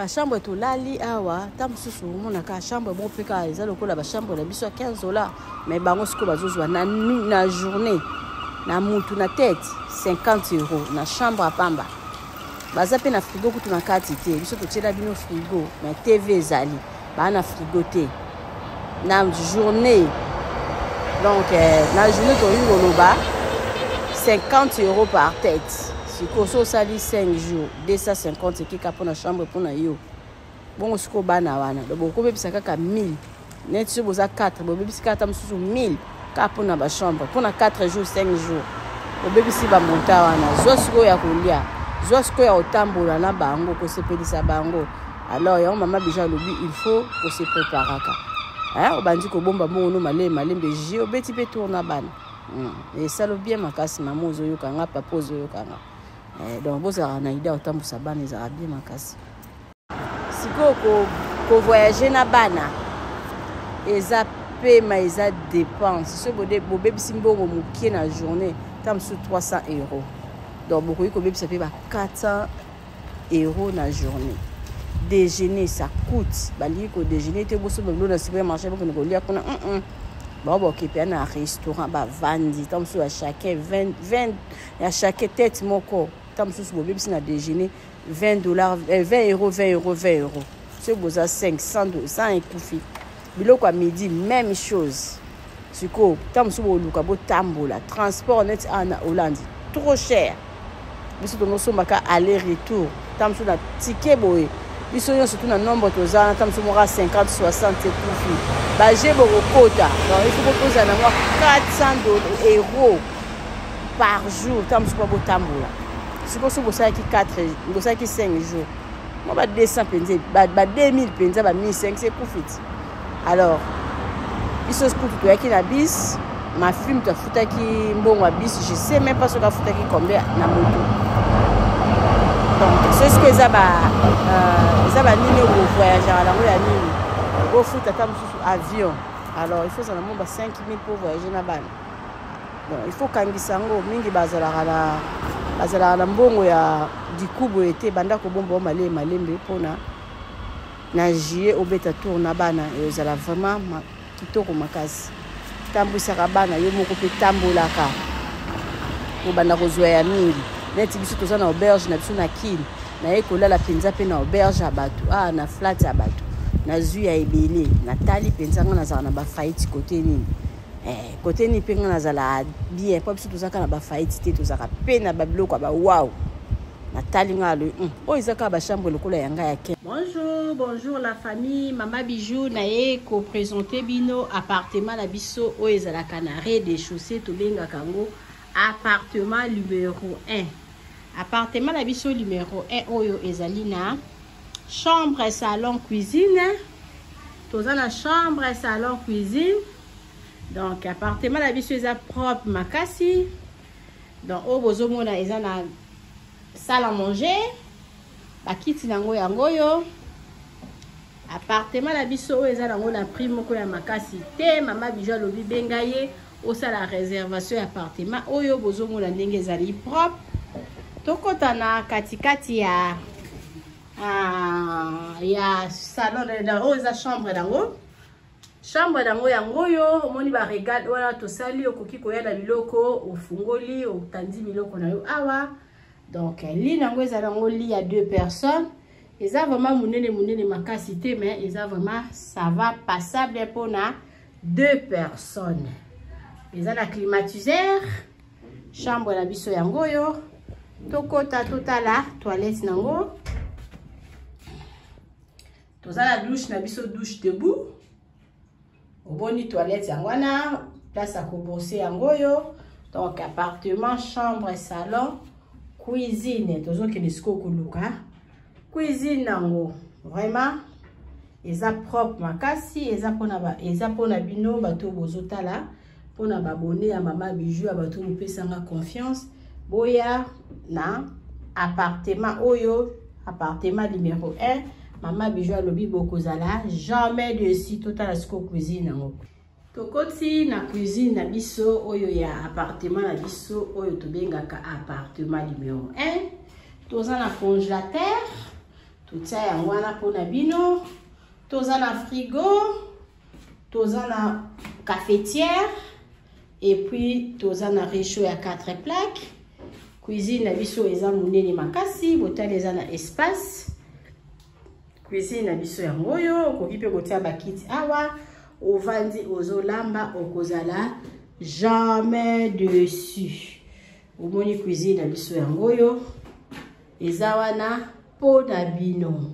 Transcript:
Bachambre tolali awa, ta mosusu omonaka chambre moko mpe kaka eza lokola bachambre na biso ya 15 $, mais bango sikoyo bazozwa na journée, na mutu, na tête 50 € na chambre ya pamba. Baza mpe na frigo kutu na kati te. Biso totiela bino frigo, mais TV ezali, baa na frigo te na journée. Donc na journée tolingi koloba 50 € par tête. Sikoyo so osali 5 jours, 250 ekeka mpona chambre mpona yo. Bongo sikoyo bana wana, donc bokobebisa kaka 1000. Neti soki boza 4, bobebisi kaka ata mosusu 1000 kaka mpona bachambre mpona 4 jours, 5 jours. Obebisi bamonta wana, zwa sikoyo ya kolia, zwa sikoyo ya kotambola na bango, kosepelisa bango. Alors yango mama Bija alobi il faut kose préparaka. Obandi kobomba mbongo no malembe malembe, je obeti mpe tour na bana. Esalo bien makasi. Mama ozoyoka nga, papa ozoyoka nga. Donc bozalaka na idée ya kotambusa bana, ezalaka bien makasi. Sikoyo kovoyage na bana eza pema, eza dépense. Soki bobebisi mbongo mokie na journée, ta mosusu 300 €, donc bokoki kobebisa mpe ba 400 € na journée. Déjeuner, ça coûte. Balingi kodéjeuner te, boso babilo na supermarché, bokende kolia kuna. Bao bokepe na restaurant, bavandi ta mosusu ya chacun 20, 20 ya chaque tête moko. Ta mosusu bobebisi na déjeuner 20 $, 20 €, 20 €, 20 €. Soki boza 5, 100, 100 ekufi. Biloko ya midi, même chose. Sikoyo ta mosusu boluka botambola, transport neti awa na Hollande trop cher. Biso tonosombaka aller retour, ta mosusu na ticket boye, biso nyonso tu na nombre toza wana, ta mosusu moko 50, 60 ekufi. Baje bokokota, donc il faut kozala na mwa 400 € par jour ta mosusu mpo botambola. Sikoyo so bosalaki 4, bosalaki 5 jours, mwa ba 200 mpenza, ba 2000 mpenza, ba 1500 ekufi ti. Alors biso kutu toyaki na bis. Ma fille moto afutaki mbongo ya bis, je sais même pas soki afutaki combien na moto. Donc so sikoyo eza banini oyo bovoyageaka nango ya nini, bofuta ata mosusu avion. Alors il faut ozala mo ba 5000 mpo voyager na bana. Bon, il faut kangisa yango mingi. Bazalaka na mbongo ya diku boye te. Banda kobomba o malembe malembe mpona na juillet obeta tour na bana, ezala vraiment kitoko makasi. Tambwisaka bana yo moko mpe, tambolaka, kobanda kozwa ya mingi. Neti biso toza na auberge na biso na Kine, naye kolala mpenza mpe na auberge ya bato, na flat ya bato, nazwi ya ebele. Natali mpenza nga nazala na bafaiti kote nini, kote nini mpe nga nazala bien, mpo biso tozalaka na bafaiti te, tozalaka mpe na babiloko ya bawow. Natali nga alobi oyo eza kaka bachambre lokola ya ngai ya Kin. Bonjour, bonjour la famille. Mama Bijou naye koprésente bino appartement na biso oyo ezalaka na rez-de-chaussée, tobengaka yango appartement numéro 1. Appartement na biso numéro 1 oyo ezali na chambre, salon, cuisine. Toza na chambre, salon, cuisine. Donc appartement na biso eza propre makasi. Donc oyo bozomona eza na salle à manger, bakiti nango yango oyo. Appartement na biso oyo eza nango na prix moko ya makasi te. Mama Bijou alobi benga ye osala réservation ya appartement oyo. Bozomona ndenge ezali propre. Tokɔta na katikati ya salon. Oyo eza chambre nango. Chambre nango yango oyo. Omoni baregale wana tosali, okoki koya na biloko, ofungoli, otandi biloko na yo awa. Donc lit nango eza nango lit ya deux personnes. Eza vraiment monene monene makasi te, mais eza vraiment, ça va, passable mpona deux personnes. Eza na climatiseur. Chambre na biso yango oyo. Tokɔta totala toilette nango. Toza na douche na biso, douche debout. Oboni toilette yango wana, place ya kobrosser yango oyo. Donc appartement, chambre, salon, cuisine. Tozokende sikoyo koluka cuisine nango. Vraiment eza propre makasi. Eza mpona bino bato bozotala, mpona babone ya mama Bijou, ya bato bopesanga confiance, boya na appartement oyo, appartement numéro 1. Mama Bijou alobi bokozala jamais déçus. Totala sikoyo cuisine yango. Tokoti na cuisine na biso oyo ya appartement na biso oyo tobengaka appartement numéro 1. Toza na congélateur. Totia yango wana mpona bino. Toza na frigo, toza na cafetière, et puis toza na réchaud ya 4 plaques. Cuisine na biso eza monene makasi, botali eza na espace. Cuisine na biso yango oyo, okoki mpe kotia bakiti awa, ovandi ozolamba, okozala jamais dessus. Omoni cuisine na biso yango oyo eza wana mpo na bino.